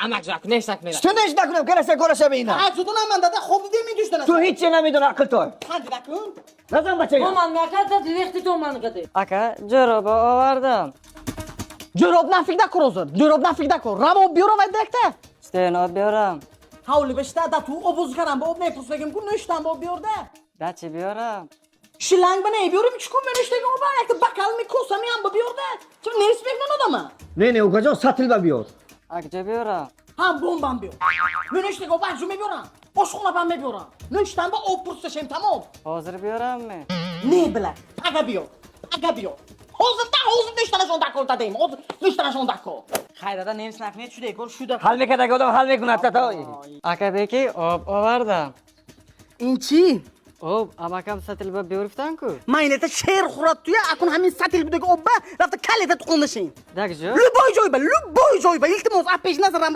Амак жак нешак мера. Чӣ неш накунам, караса кораша бина. Зудунам ман дада хоб дидем ин. Ту ҳеч чи намедона, ақл той. Хандида кун. Назан, бача. Ман меакад лехти то ман каде. Ака, ҷӯроба овардам. Ҷӯроб нафикда кор ҳозир. Ҷӯроб нафикда кор. Рав, об биёра вай директа. Чтен об биёрам? Ҳавли бешта да ту обоз карам ба об мепурсагим ку, нӯштам ба об биёрда. Да чӣ биёрам? Шланг ба не биёрим, чӣ кун менӯштаги оба, якта бакал ми косами ҳам ба биёрда. Чо нерс мекунан одама? Не, укаҷон, сатил ба биёр. Акҷо биёрам? Ҳам бомбам биёр. Менӯштаги оба аҷу мебиёрам. Ошхона бам мебиёрам. Нӯштам ба об пурсашем, тамом. Ҳозир биёрамми? Не, била. Пага биёр. Пага биёр. Ҳозир да, ҳозир нӯштанашон дакор дадем. Ҳозир нӯштанашон дакор. Хай дада, немс накунед, шуда кор шуда. Ҳал мекард, одам ҳал мекунад, татой. Акабеки, об овардам. Ин чӣ? Об, амакам сатил ба биёрифтан ку. Ман инета шер хӯрад туя, акун ҳамин сатил будаги обба рафта калета туқонашин. Дакҷо? Любой ҷой ба, любой ҷой ба, илтимос, а пеш назарам.